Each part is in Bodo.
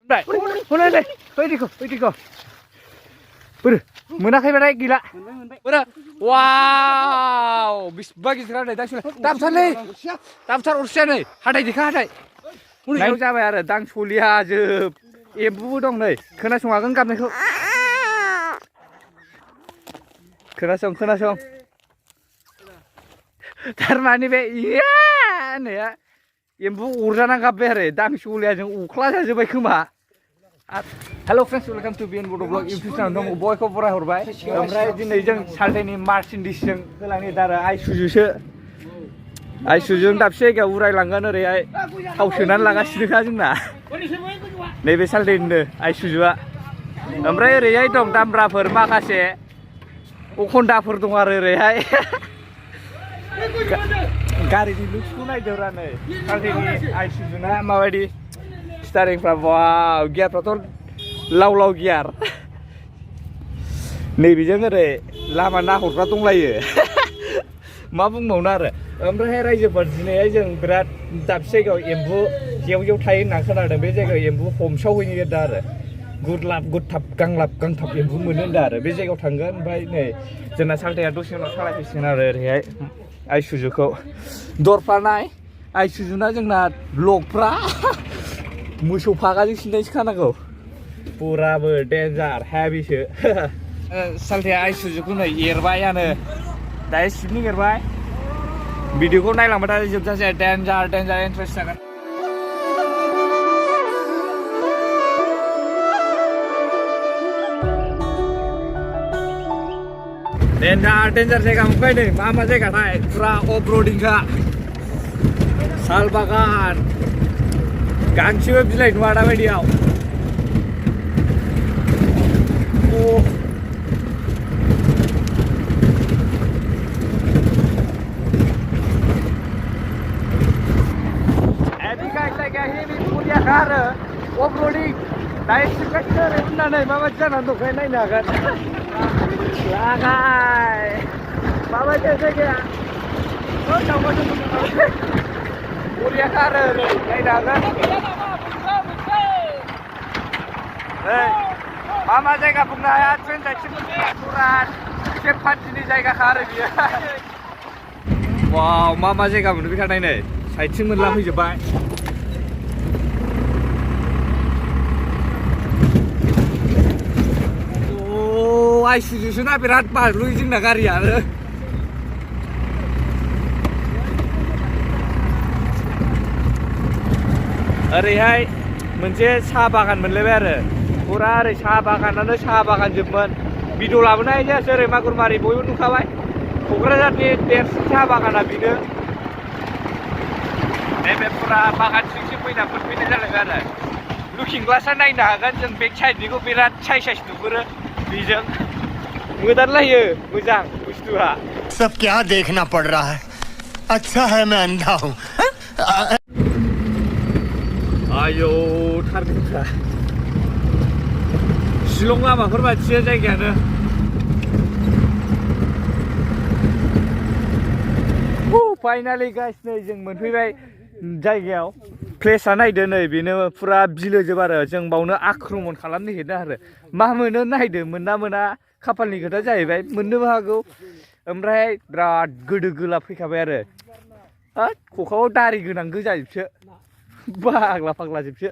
Đây, hôn đây, đi kok. Beri, monakhaiबाथाय गैला. Beri, wow, bagi sekali dah sudah. Tamsar urusnya nih, hadai dikah hadai. Naik जाबाय आरो दां सलिया जोब एम्बुबो दं नै खोनासंहागोन गाबनायखौ खोनासं थारमाने बे इया होननाया एम्बु अरजाना गाबबाय आरो दां सलियाजों अख्ला जाजोब्बाय खोमा हेलो फ्रेंड्स वेलकम टू बिएन बड' ब्लग इउटुब चेनेल दं बयखौ बरायहरबाय ओमफ्राय दिनै जों सालथेनि मार्चेन्डिसजों होलांनि दारा आइसुजुजों दाबसे जायगायाव उरायलांगोन ओरैहाय थाव सोनानै लागासिनोखा जोंना नैबे सालथेनिनो आइसुजुआ ओमफ्राय ओरैहाय दं दामब्राफोर माखासे अखन्दाफोर दं आरो ओरैहाय गारिनि लुक्सखौ नायदोब्रा नै सालथेनि आइसुजुना माबायदि स्टारिंफ्रा वाव गियारफ्राथ' लाव गियार नैबेजों ओरै लामा नाहरग्रा दंलायो मा बुंबावनो आरो ओमफ्राय रायजोफोर दिनैहाय जों बिराद दाबसे जायगायाव एम्बु जेव थायो होनना खोनादों बे जायगायाव एम्बु हमसावहैनो दा आरो गुरलाब गुरथाब गांथाब एम्बु मोनो होनदा आरो बे जायगायाव थांगोन ओमफ्राय नै जोंना सालथेया दसे उनाव सालायफैसिगोन आरो ओरैहाय आइसुजुखौ दरफ्रा नाय आइसुजुना जोंना ब्लकफ्रा मोसौ फागाजों सिन्थायसो खानांगौ पुराबो डेन्जार हेभिसो सालथेया आइसुजुखौ नै एरबायानो दायो सिपनिं एरबाय भिडिअखौ नायलांबाथाय जोबजासे डेन्जार इन्ट्रेस्ट जागोन डेन्जार जायगा मोनबाय नै मा जायगाथाय पुरा अफ रडिंखा साल बागान गांसेबो बिलाइ नुवा दाबायदियाव आरो अफ रडिं दायो सिबगासिनो ओरै होननानै माबायदि जानानै दंखाय नायनो हागोन लागाय माबायदि जायगाया बरियाखा आरो ओरै नायनो हागोन मा जायगा बुंनो हाया ट्रेन साइडसिम पुरा सेफपान्टिनि जायगाखा आरो बियो वाव मा जायगा मोनफैखानाय नै साइडसिम मोनलांफैजोब्बाय आइसुजुसोना बिराद बारलुयो जोंना गारिया आरो ओरैहाय मोनसे साहा बागान मोनलायबाय आरो पुरा ओरै साहा बागानानो साहा बागान जोबमोन भिडिअ लाबोनाय जायासै ओरै मागुरमारि बयबो नुखाबाय क'क्राझारनि देरसिन साहा बागाना बेनो नैबे पुरा बागान सिंसिम फैना मोनफैनाय जालायबाय आरो लुकिं ग्लासआ नायनो हागोन जों बेक साइडनिखौ बिराद साइज नुहुरो बेजों मोदानलायो मोजां बुस्थुआ सब क्या देखना पड़ रहा है अच्छा है मैं अंधा हूँ आयौ थारगोनखा शिलं लामाफोर बायदिसो जायगायानो फाइनालि गाइस नै जों मोनफैबाय जायगायाव प्लेसआ नायदो नै बेनो पुरा बिलोजोब आरो जों बावनो आक्रमन खालामनो नागिरदों आरो मा मोनो नायदो मोना खाफालनि खोथा जाहैबाय मोननोबो हागौ ओमफ्राय बिराद गोदो गोला फैखाबाय आरो खखायाव दारि गोनां गोजाजोबसो फाग्ला जोबसो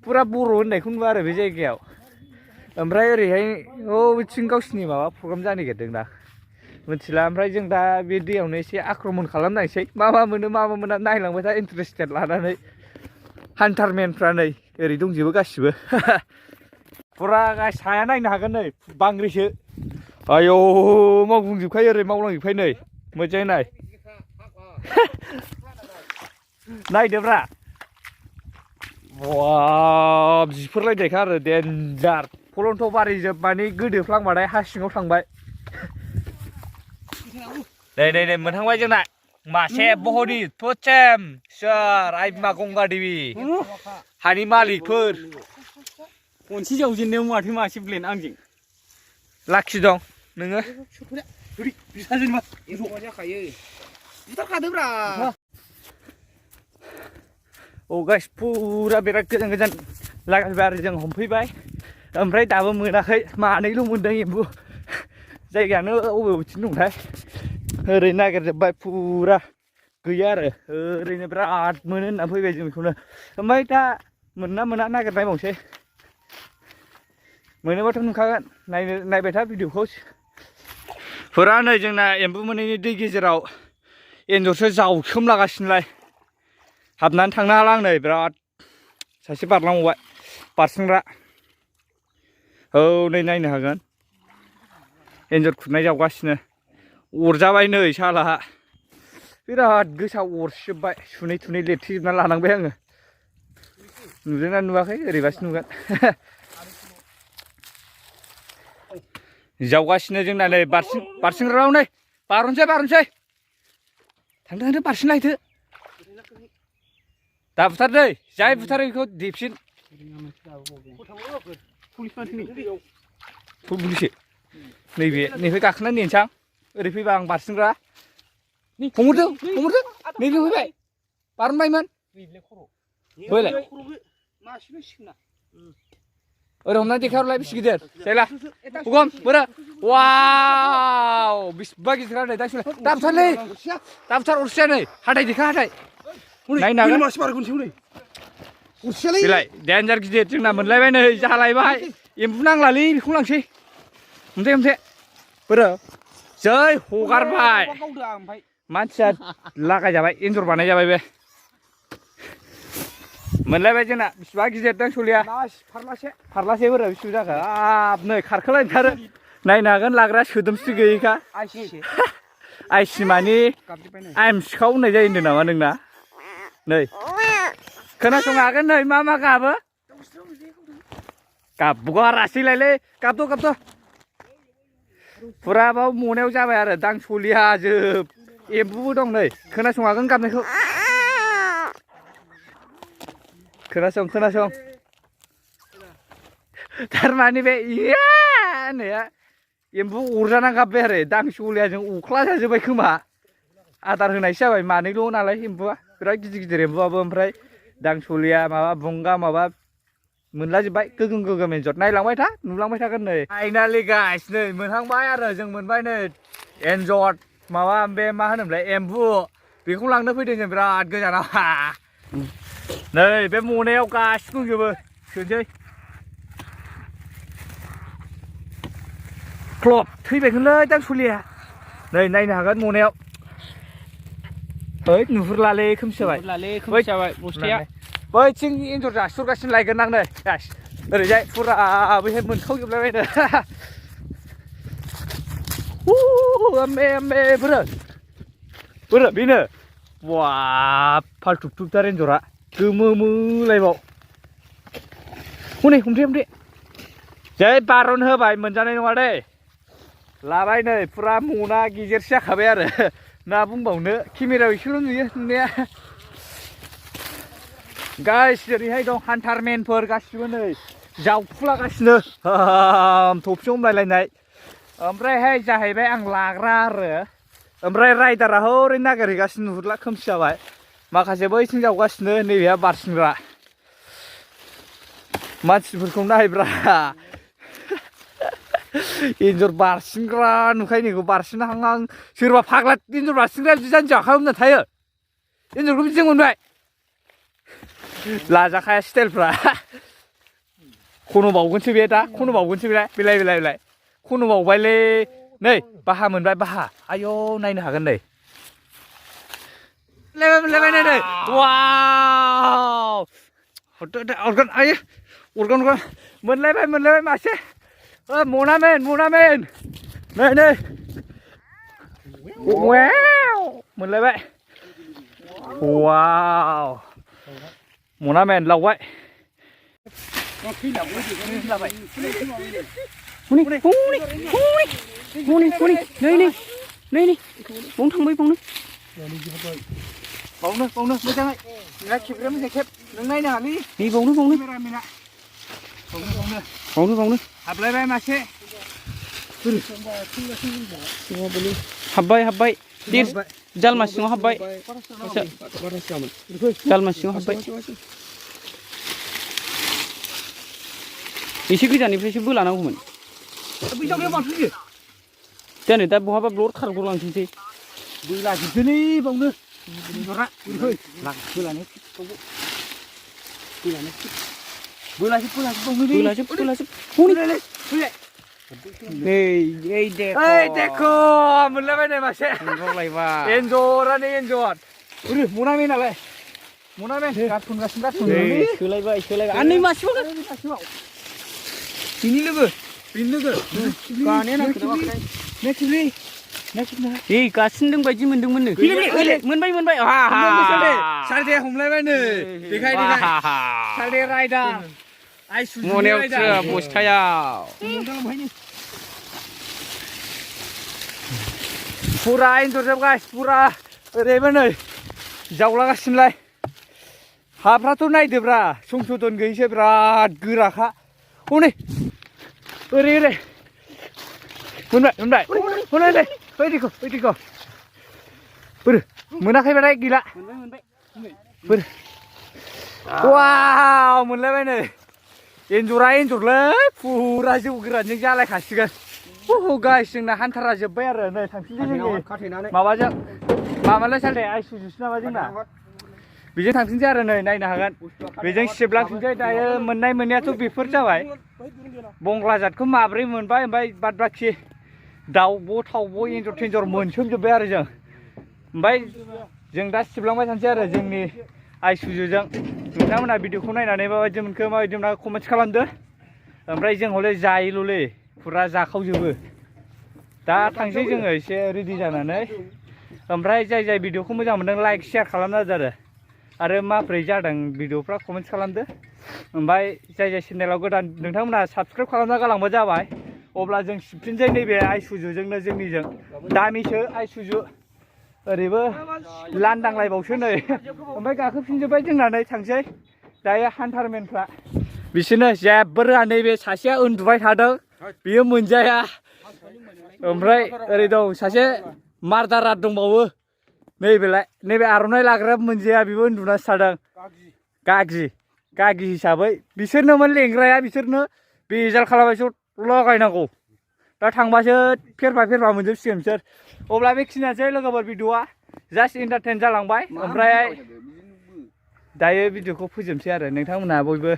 पुरा बर' होननायखौ नुवा आरो बे जायगायाव ओमफ्राय ओरैहाय बिथिं गावसिनि माबा प्रग्राम जानो नागिरदों दा मिथिला ओमफ्राय जों दा बे दैयावनो एसे आक्रमन खालामनायसै मा मोनो मा मोना नायलांबाय था इन्टारेस्टेड लानानै हान्टारमेनफ्रा नै ओरै दंजोबो गासिबो पुरा साया नायनो हागोन नै बांग्रिसो आयौ मावफुंजोबखायो ओरै मावलांजोबखायो नै मोजाङै नाय नायदोब्रा वाव जिफोरलायनायखा आरो डेन्जार फलन्थ' बारिजोब माने गोदोफ्लांबाथाय हा सिङाव थांबाय नै मोनहांबाय जोंना मासे बहरि थ'चेम सोर आइ बिमा गंगा देबि हानि मालिकफोर खनसे जावजेननायाव माथो मासे ब्लेन आंजों लाखि दं नोङो औ गाइस पुरा बिराद गोजान लागायबाय आरो जों हमफैबाय ओमफ्राय दाबो मोनाखै मानैल' मोनदों एम्बु जायगायानो अबेथिं दंथाय ओरै नागिरजोब्बाय फुरा गैया आरो ओरैनो बिराद मोनो होनना फैबाय जों बेखौनो ओमफ्राय दा मोनना मोना नागिरनायबावसै मोनोबाथ' नुखागोन नायबाय था भिडिअखौ फुरा नै जोंना एम्बु मोनैनि दै गेजेराव एन्जरसो जावसोमलागासिनोलाय हाबनानै थांनो हाला आं नै बिराद सासे बारलांबावबाय बारसिनग्रा औ नै नायनो हागोन एन्जर खुरनाय जावगासिनो अरजाबाय नै सालाहा बिराद गोसा अरसिजोब्बाय सुनै थुनै लेरथेजोबना लानांबाय आङो नुदोंना नुवाखै ओरैबासो नुगोन जावगासिनो जोंना नै बारसिनग्रायाव नै बारनोसै थांदो बारसिनलायदो दा बुथार दै जाय बुथारो बेखौ देफिन पुलिसो नैबे गाखोना नेनसां ओरै फैबा आं बारसिनग्रा हमहरदो नैबे फैबाय बारनबायमोन बैलाय ओरै हमनानै देखायहरलाय बेसे गिदिर जायला हुगम बोरो वाव बिसिबा गिदिर आरो दा बुथार अरसिया नै हाथाय देखा हाथाय नायनो हागोन बेलाय देन्जार गिदिर जोंना मोनलायबाय नै जालायबाय एम्बु नांलालै बेखौ लांसै हमथे बोरो जै हगारबाय मानसिया लागायजाबाय एन्जर बानाय जाबाय बे मोनलायबाय जोंना बिसिबा गिदिर दां सलिया फारलासे बोरो बिसिबो जाखो हाब नै खारखोलायथारो नायनो हागोन लाग्रा सोदोमस्रि गैयैखा आइसि मानि आइम सिखाव होननाय जायो होनदों नामा नोंना नै खोनासंनो हागोन नै मा गाबो गाबगारासैलायलै गाबद' फुरा बाव मनायाव जाबाय आरो दां सलिया जोब एम्बुबो दं नै खोनासंनो हागोन गाबनायखौ खोनासं थारमाने बे इया होननाया एम्बु अरजाना गाबबाय आरो दां सलियाजों अख्ला जाजोब्बाय खोमा आदार होनायसो जाबाय मानैल' नालाय एम्बुआ बिराद गिदिर एम्बुआबो ओमफ्राय दां सलिया माबा बुंगा माबा मोनलाजोब्बाय गोगोम एन्जर नायलांबाय था नुलांबाय थागोन नै फाइनालि गाइस नै मोनहांबाय आरो जों मोनबाय नै एन्जर माबा बे मा होनोमोनलाय एम्बु बेखौ लांनो फैदों जों बिराद गोजानाव नै बे मनायाव गासिबो दंजोबो सोनोसै क्लब थैबायगोनलै दां सलिया नै नायनो हागोन मनायाव ओइ नुहुरलालै खोमसि जाबाय बस्थाया बैथिं एन्जर जासिहरगासिनो लायगोन आं नै ओरैजाय फुरा बैहाय मोनखावजोबलायबायनो आम्बे बोरो बेनो वा फाल्थुबथुबथार एन्जरा गोमोलायबाव हनै हमथे जै बारन होबाय मोनजानाय नङा दै लाबाय नै फुरा मना गेजेरसो जाखाबाय आरो ना बुंबावनो केमेरायाव एसेल' नुयो नुनाया गाइस ओरैहाय दं हान्टारमेनफोर गासिबो नै जावफुलागासिनो थफि हमलायलायनाय ओमफ्रायहाय जाहैबाय आं लाग्रा आरो ओमफ्राय राइडारा हरै नागिरहैगासिनो नुहुरला खोमसि जाबाय माखासे बैथिं जावगासिनो नैबेहा बारसिनग्रा मानसिफोरखौ नायब्रा एन्जर बारसिनग्रा नुखायो बारसिनहां सोरबा फाग्ला एन्जर बारसिनग्रा बिदि जानजियाव आखाइ हमना थायो एन्जरखौ बिदिजों मोनबाय लाजाखाया स्टाइलफ्रा खन' बावगोनसो बे दा खन' बावगोनसो बेलाय खन' बावबायलै नै बाहा मोनबाय बाहा आयौ नायनो हागोन नै मोनलायबाय नै वाव अरगोन आयो अरगोन मोनलायबाय मासे मनामेन नै मोनलायबाय वाव मनामेन लावबाय नै बावनो थांबाय बावनो मोजाङै नोंना खेबग्रा मोजां खेब नों नायनो हालै नै बावनो हाबलायबाय मासे हाब्बाय जालमा सिङाव हाब्बाय जालमा सिङाव हाब्बाय एसे गोजाननिफ्रायसो बोलानांगौमोन बैसाव बे माथो जानो दा बहाबा ब्लड खारग'लांसैसै बोलाजोबसोलै बावनो एन्जरा बोलाजोब हनै देखो मोनलायबाय मासे रंलायबाय एन्जरानो एन्जर ओरै मनामे नालाय मनामे गारथुनगासिनो सोलायबाय आरो नै मासेबाव बिनि लोगो गासिनो दं बायदि मोनदोंमोननो मोनबाय सालदे हमलायबाय नै देखाय सालदे रायदा आइ सुजु मनायाव बस्थायाव फुरा एन्जरजोब गाइस फुरा ओरैबो नै जावलागासिनोलाय हाफ्राथ' नायदोब्रा संशोधन गैयैसो बिराद गोराखा हनै ओरै मोनबाय ओइदिखौ बोरो मोनाखैबाथाय गैला बोरो वाव मोनलायबाय नै एन्जरलै फुरा जौ गोरानजों जालायखासिगोन गाइस जोंना हान्थारा जोब्बाय आरो नै थांफिनसै माबालाय सालदे आइ सुजुसो नामा जोंना बेजों थांफिनसै आरो नै नायनो हागोन बेजों सिबलांफिनसै दायो मोननायाथ' बेफोर जाबाय बंग्ला जातखौ माब्रै मोनबाय ओमफ्राय बाद बाखि दाउब' थावब' एन्जर थेन्जर मोनसोमजोब्बाय आरो जों ओमफ्राय जों दा सिबलांबाय थानोसै आरो जोंनि आइ सुजुजों नोंथांमोना भिडिअखौ नायनानै माबायदि मोनखो माबायदि मोना कमेन्ट खालामदो ओमफ्राय जों हले जायोल'लै फुरा जाखावजोबो दा थांसै जोङो एसे रेडि जानानै ओमफ्राय जाय भिडिअखौ मोजां मोनदों लाइक शेयार खालामना होदो आरो माब्रै जादों भिडिअफ्रा कमेन्ट खालामदो ओमफ्राय जाय चेनेलाव गोदान नोंथांमोना साबसक्राइब खालामना गालांबा जाबाय अब्ला जों सिबफिनसै नैबे आइ सुजुजोंनो जोंनिजों दामिसो आइ सुजु ओरैबो लांदांलायबावसो नै ओमफ्राय गाखोफिनजोब्बाय जोंना नै थांसै दायो हान्टारमेनफ्रा बिसोरनो जेबो रोङा नैबे सासेया उन्दुबाय थादों बियो मोनजाया ओमफ्राय ओरै दं सासे मार्दारा दंबावो नैबे आर'नाइ लाग्राया मोनजाया बेबो उन्दुनासो थादों गागि हिसाबै बिसोरनोमोन लेंग्राया बिसोरनो बेजाल खालामबायसो लगायनांगौ दा थांबासो फेरफा मोनजोबसिगोन बिसोर अब्ला बेखिनियानोसै लोगोफोर भिडिअआ जास्ट इन्टारटेन जालांबाय ओमफ्राय दायो भिडिअखौ फोजोबसै आरो नोंथांमोनहा बयबो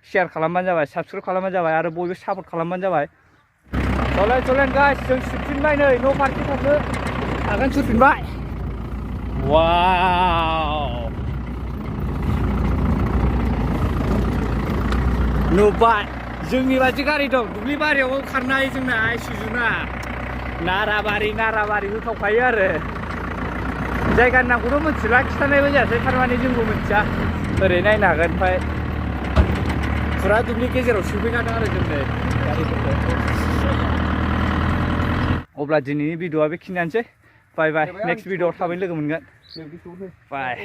शेयार खालामबानो जाबाय साबसक्राइब खालामबानो जाबाय आरो बयबो सापर्ट खालामबानो जाबाय चलेन गाइस जों सिबफिनबाय नै न' फारसे आगान सुरफिनबाय वाव नुबाय जोंनि बादि गारि दं दुब्लि बारियाव खारनाय जोंना आइ सुजुना नाराबारि होखावखायो आरो जायगानि नामखौथ' मिथिला खिथानायबो जायासै थारमाने जोंबो मिथिया ओरै नायनो हागोन ओमफ्राय फुरा दुब्लि गेजेराव सोफैखादों आरो जोंनो गारिफोरखौ अब्ला दिनैनि भिडिअआ बेखिनियानोसै बाय नेक्स्ट भिडिअआव थाबैनो लोगो मोनगोन बाय